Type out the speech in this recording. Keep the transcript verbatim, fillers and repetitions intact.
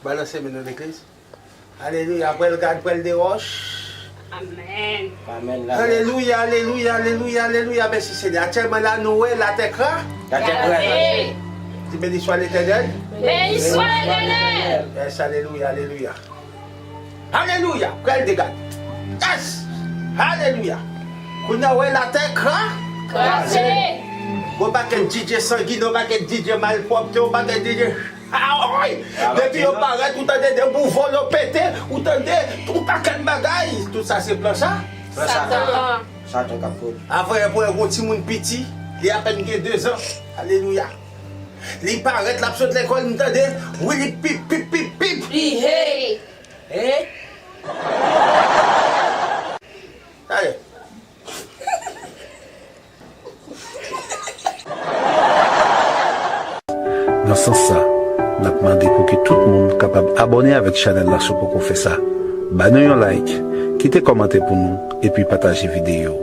Balanse men nou legliz. Alelouya. Pral gad, pral de wòch. Amèn. Amèn. Alelouya, alelouya, alelouya, alelouya. Mèsi Senyè. Aktyèlman la, nou wè latè kra. Latè kra. Di, beni swa Letènèl. Beni swa Letènèl. Yes, alelouya, alelouya. Alelouya. Pral de gad. Yes. Alelouya. Kounye a, wè latè kra. Kraze. Gon pakèt D J sanginè, gon pakèt D J malpwòpte, gon pakèt D J Awoy! Depi yo parèt, ou tande de bouvon yo pete, ou tande tout pakèt bagay. Tout sa se plan sa? Plan Satan. Satan k ap pwodui. Apre, apre, yon timoun piti, li apèn gen dezan. Alelouya. Li parèt, l ap sot lekòl, m tande, wi, li pip, pip, pip, pip. Li hey. Hey. Tande. Nan sans sa, n ap mande pou ke tout moun kapab abòne avèk chanèl la si w poko fè sa. Ba nou yon like, kite kòmantè pou nou, epi pataje videyo.